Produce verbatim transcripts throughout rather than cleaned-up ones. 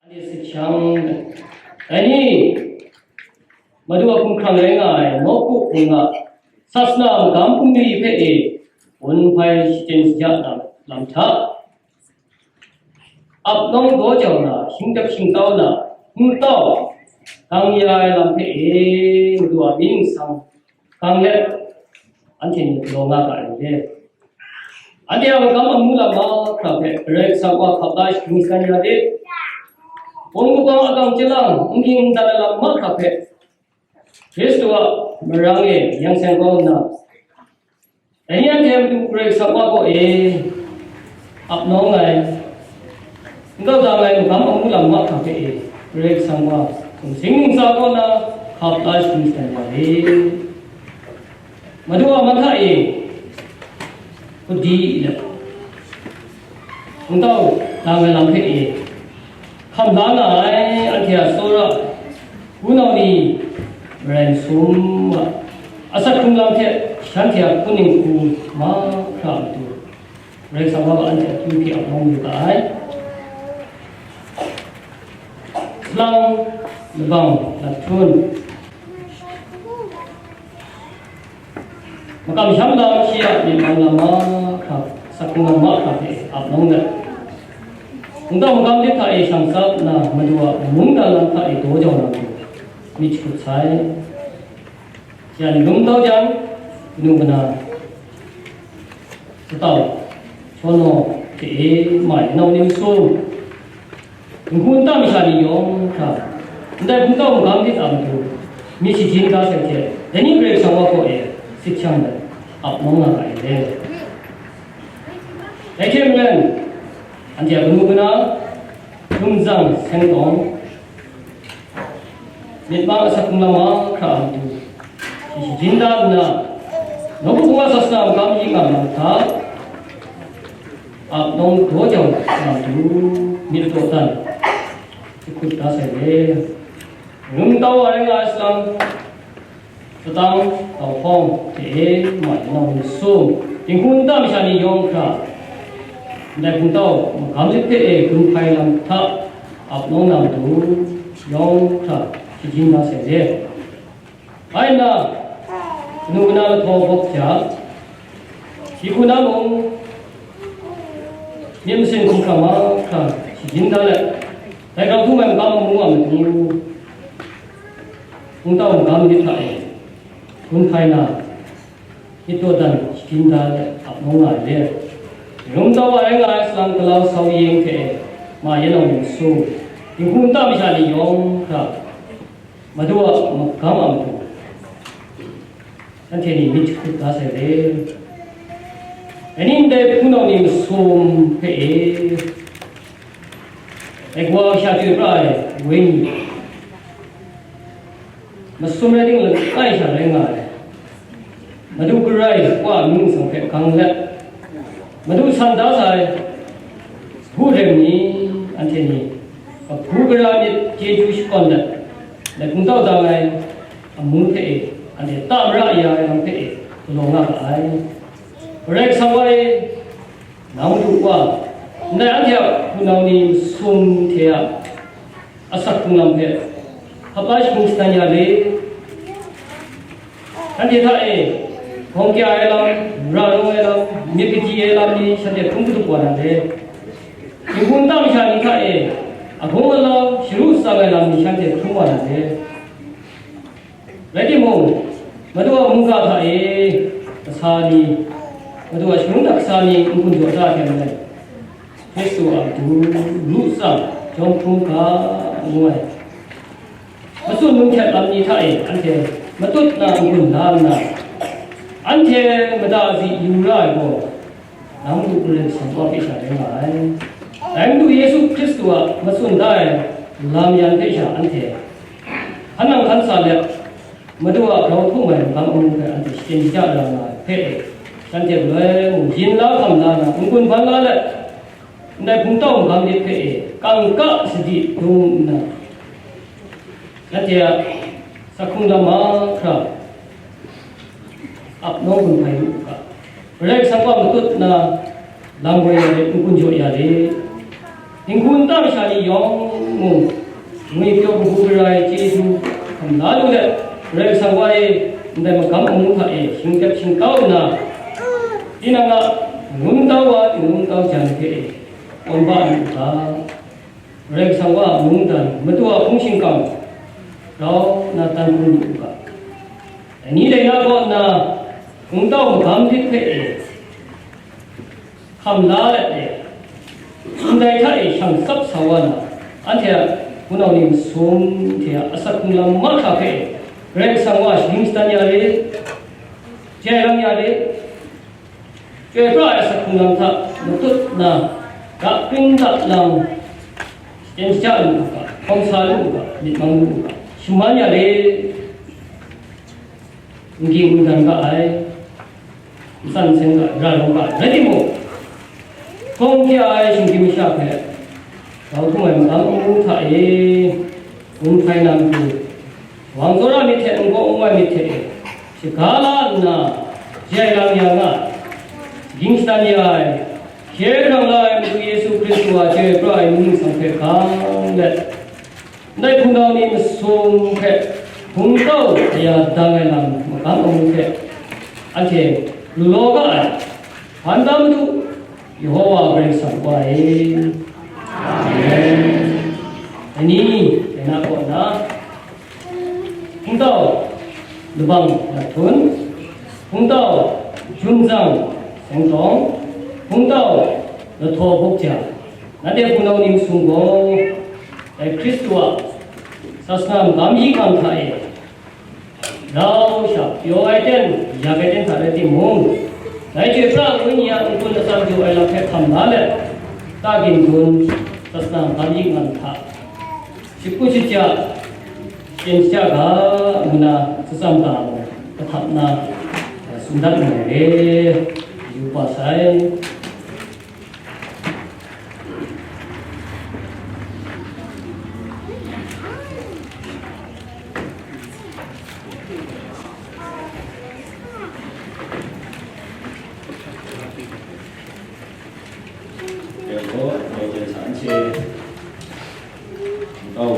Anhte sahkyang, dai ni, Madu a hkumhkrang rai nga ai nawku hpung a sasana magam hpung ni hpe e, wun hpai shachyen shaja na lam hta, ap nawng daw jau na, shingtep shingtau na, hpungtau, gang ya ai lam hpe e, Madu a mying nsang gang let, anhte ni galaw nga ga ai ni le? Anhte a magam amu lam mahkra hpe Karai Kasang wa hkap la shagun shadan ya de. Wun kabang agang chyalang, n ging n dan ai lam mahkra hpe Hkristu a marang e yang seng kau nna, dai ni anhte Madu Karai Kasang wa kaw e ap nawng ai, n kau dang ai magam amu lam mahkra hpe e, Karai Kasang wa sumsing ntsa kaw na hkap la shagun shadan ya e. Madu a man hta e, hkut di let, hpungtau dang ai lam hpe e, hkam la nga ai anhte a tsawra, hpunau ni marai masum a, asak hkrung lam hte shanhte a hpung dinghku mahkra a matu, Karai Kasang wa anhte akyu hte ap nawng yu ga ai. Salang labang lathun, makam sham lam shi a myit mang lam mahkra, asak hkrung lam mahkra hte ap nawng let, hpungtau magam lit hta e shang tsap nna, Madu a mungdan lam hta e daw jau na matu, myit shakut sai. Shi a ni lum tau jang, kanu kana Satau, Shawnaw, hte e ma yanau ni masum, dinghku nta masha ni yawng hkra, ndai hpungtau magam lit a matu, myit shajin da sai hte, dai ni Karai Kasang wa kaw e sit shang let, ap nawng nga ga ai le. Dai hte maren, anhte a kanu kana, Htumzang Sengtawng, myit mang asak hkrung lam mahkra a matu, shi shajin da nna, nawku hpung a sasana magam yi nga na hta, ap nawng daw jau na matu, myit dawdan, jahkut da sai le. Rum tau wa rai nga ai salang, Satang, Tau Hpawng, hte e ma yanau ni sum, dinghku nta masha ni yawng hkra, ndai hpungtau magam lit hpe e gun hpai lam hta ap nawng na matu, yawng hkra shajin na sai re. Bai nna, kanu kana lahtaw bawk hpya, shi hku na mung, myit masin hkumhkrang mahkra shajin da let, dai grau htum ai magam amu a matu, hpungtau magam lit hta e gun hpai na, myit dawdan shajin da let ap nawng nga ai le. Rum tau wa rai nga ai salang, Kalau Sau Yeng hte e ma yanau ni masum, dinghku nta masha ni yawng hkra, Madu a magam a matu, shanhte ni myit jahkut da sai le. Dai ni ndai hpunau ni masum hpe e, dai Kawa kasha chyoi pra ai wenyi, masum rai ting langai sha rai nga ai, Madu Karai Wa mying nsang hpe gang let, Madu san da sai, sagu rem ni, anhte ni, kabu gara myit chyeju shakawn let, dai hpungtau dang ai amu hpe e, anhte ta mara ya ai lam hpe e, galaw nga ga ai. Karai Kasang wa e, nang Madu Wa, ndai anhte a hpunau ni masum hte a asak hkrung lam hpe hkap la shagun shadan ya le. Shanhte hta e, gawng kya ai lam, ra rawng ai lam, myit kaji ai lam ni shanhte hkrum katup wa na le. Dinghku nta masha ni hta e, ahkung alau, sharu shatsang ai lam ni shanhte hkrum wa na le. Rai timung, Madu a mungga hta e, kasa ni, Madu a shangun hta kasa ni n-gun jaw da ai hte maren, Hkristu a matu lu tsang, jawm hkrum ga ngu ai, matsun num hkyet lam ni hta e anhte matut na n-gun la nna, anhte mada zi yu ra ai gaw, nang Madu Karai Kasang Wa hpe sha rai nga ai. Dai Madu Yesu Hkristu a matsun da ai lam yan hpe sha anhte hkan nang hkan sa let, Madu a grau htum ai magam amu hpe anhte shachyen shaja ra nga ai hpe e, shanhte galoi mung yin la hkam la na, n-gun ban la let, ndai hpungtau magam lit hpe e, kangka sadi dung nna, shanhte a asak hkrung lam mahkra ap nawng gun hpai u ga, Karai Kasang wa matut nna, lam woi ya lit, n-gun jaw ya lit. Dinghku nta masha ni yawng mung, ngwi pyaw kabu gara ai chyeju hkam la lu let, Karai Kasang wa e, ndai magam amu hta e shingtep shingkau nna, tinang a mungdan kau wa, mungdan kau jan hpe e, kawn ba lu u ga, Karai Kasang wa a mungdan, Madu a hpung shingkang grau nna dan hkrum lu u ga, dai ni dai na kaw nna, hpungtau magam lit hpe e, hkam la let e, ndai hta e shang tsap sa wa na, anhte a hpunau ni masum hte a asak hkrung lam mahkra hpe e, Karai Kasang wa shagying shadan ya re, jai lang ya re, Chyoi pra ai asak hkrung lam hta matut nna, ga kring ga lang, shaten shaja lu u ga, hkawm sa lu u ga, myit mang lu u ga, shaman ya re. N ging n dan ga ai, n san n seng ga ai, ra rawng ga ai, rai timung, hkawng hkya ai shinggyim masha hpe, grau htung ai magam amu hta e, gun hkai na matu, wang tsawra myit hte n-gaw n-goi myit hte e, shaga la nna, jai lang ya nga ai, ging shadan ya ai, hkye hkrang la ai Madu Yesu Hkristu a chyoi pra ai mying ningsang hpe gang let, ndai hpunau ni masum hpe hpungtau aya dang ai lam magam amu hte, anhte lu law ga ai, hpan da madu, Yehowa Karai Kasang wa e. Amen. Dai ni, dai na kaw na, hpungtau labang lahtun, hpungtau jumzang sengtawng, hpungtau lahtaw bukja, nanhte hpunau ni masum gaw, dai Hkristu a sasana magam yi gam hta e, rau sha pyaw ai ten, yak ai ten hta rai timung, dai chyoi pra ai Wenyi a n-gun atsam jaw ai lam hpe hkam la let, ta ging gun, sasana magam yi gam hta, shakut shaja, shaten shaja ga ngu na, tsatsan ga ngu, kahtap nna, tsun dat nngai re, yu pa sai. Dai gaw, dai hte sa n chye, n kau,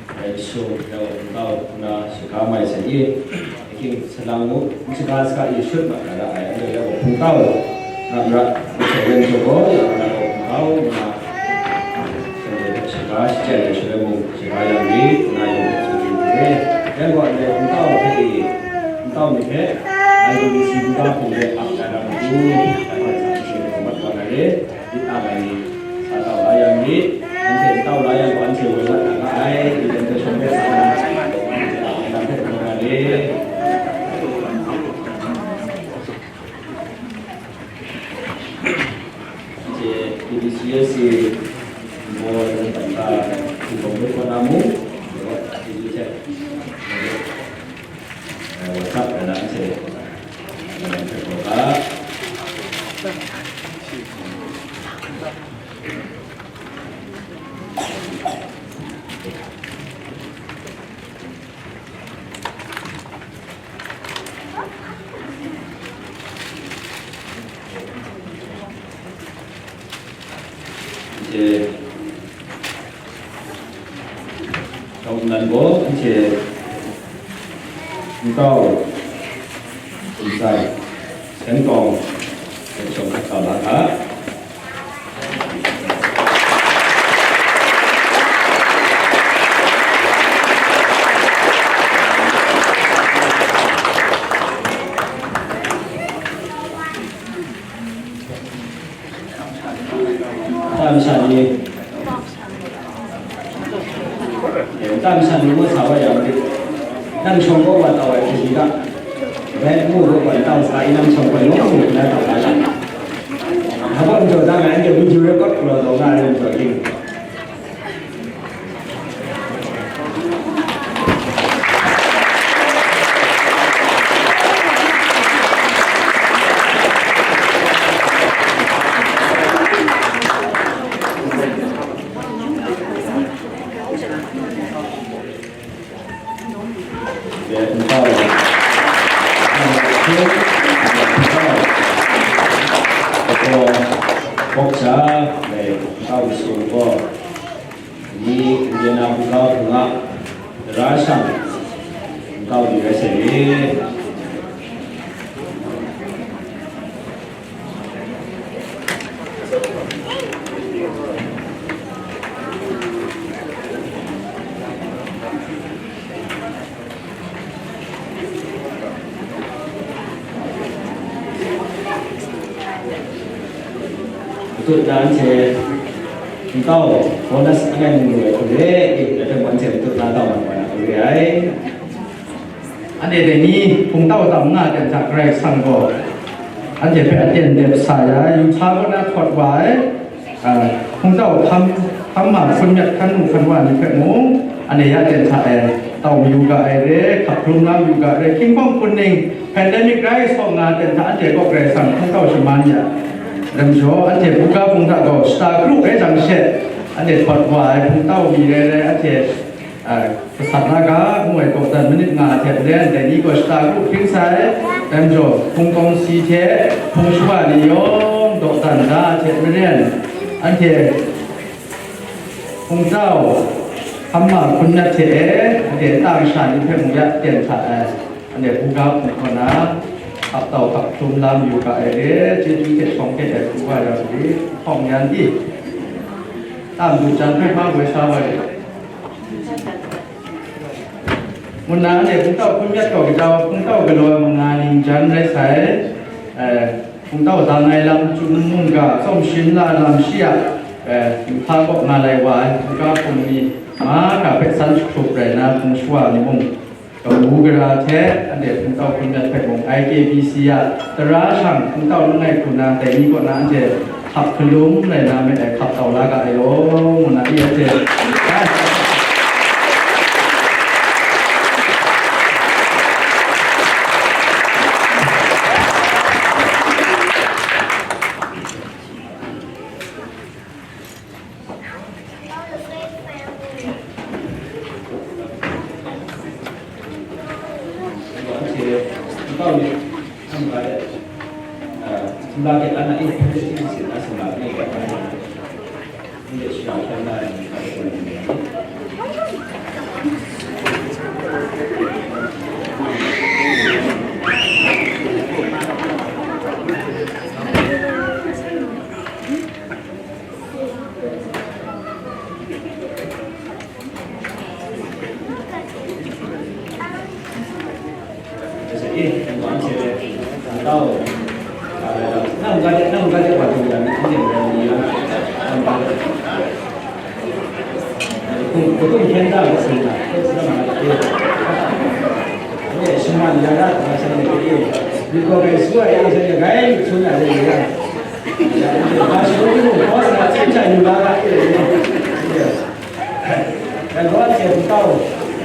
dai su, dai wa n kau, nna shaga mai sa i, ahkying salang mu, n shaga saga i shut mat na ra ai, anhte dai wa n kau, nga n ra, n sai len hte gaw, ya na gaw n kau, nna, shanhte hpe shaga shachyen ai shaloi mung, shaga yang rit, nna yawng hpe tsun yu n re. Dai gaw, ndai n kau hpe i, n kau myit hpe, I B C Buddha hpung de ap na ra matu, dai hpe sa n chye ai mat wa na re. Myit a ai ni, sa tau la yang myit, anhte n tau la yang gaw, anhte woi mat na nga ai, i lam hpe shawng hpe sa na, lam hpe hkrum nga re. Anhte P B C S C mo lam hta, hpung hpe kaw na mu, chyeju hte, eh, WhatsApp ai na anhte, lam hpe kaw ga. Anhte, tawng nan gaw, anhte, nkau, nzai, seng tawng, seng shawng hkat kau la ga. Nta masha ni, eh, nta masha ni ngu sa wa yang, nang shawng gaw wa tau ai hte shi ga, bai ngu gaw wa tau sa i, nang shawng gaw yawng mung na tau ai. Hpa gaw n jaw da nga, anhte video record galaw taw nga ai, n jaw ting. Bawk sha, dai nkau masum gaw, ni n-, n-, na hpungga hpung a, tara shang nkau ni rai sai ni? Matut na anhte nkau bonus angai mung lu ai hku re, i, dai hpe mung anhte matut na tau na wa na hku re ai. Anhte dai ni hpungtau tam nga ten hta Karai Kasang gaw anhte hpe aten dep sa ya ai, yu hta kaw na htawt wa ai, a, hpungtau hkam, hkam ma hkun myat hkan mu hkan wa ni hpe mung, anhte ya ten hta e tau mayu ga ai re, hkap hkrum la mayu ga ai re, hkying hpawng hpun ning, pandemic rai saw nga ten hta anhte kaw Karai Kasang hpungtau shaman ya, lam jaw, anhte buga hpung hta gaw shata kru rai jang she, anhte htawt wa ai hpungtau mi rai rai, anhte, a, gasat na ga, ngu ai dawdan manit nga ai hte maren, dai ni gaw shata kru hpring sai, lam jaw, hpung kawng si hte hpung shawa ni yawng dawdan da ai hte maren, anhte hpungtau hkam ma hkun myat hte e, anhte nta kasha ni hpe mung ya ten hta ai, anhte buga hpung kaw na, ap tau hkap hkrum la mayu ga ai re, chyeju hte shawng hte ai hku wa ya su, hpawng yan i, tam du jan hpe ma woi sa wa re. Ngu nna anhte hpungtau hkun myat gaw gaja wa hpungtau galaw ai manga ning jan rai sai, eh, hpungtau dang ai lam, Chyum mungga, Tsawm Shin la lam shi a, eh, hpa kaw nga lai wa ai, hpungga hpung ni, ma ga hpe san jahkrup rai na, hpung shawa ni mung, kabu gara hte anhte hpungtau hkun myat hpe mung, I K B C a tara shang hpungtau langai hku na, dai ni kaw na anhte hkap hkalum rai na me ai hkap tau la ga ai law, ngu na i anhte. Dai gaw, hte hpungtau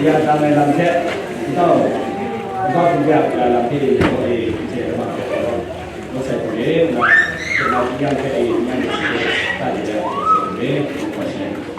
ya dang ai lam hte, hpungtau, hpungtau hpungga ya lam hte, hpungtau e hte lama hte gaw, ngut sai hpung e, ngu na, hte na hpung yang hpe e, nyan de hte, ta de ya, ngut sai hpung e, ngu na,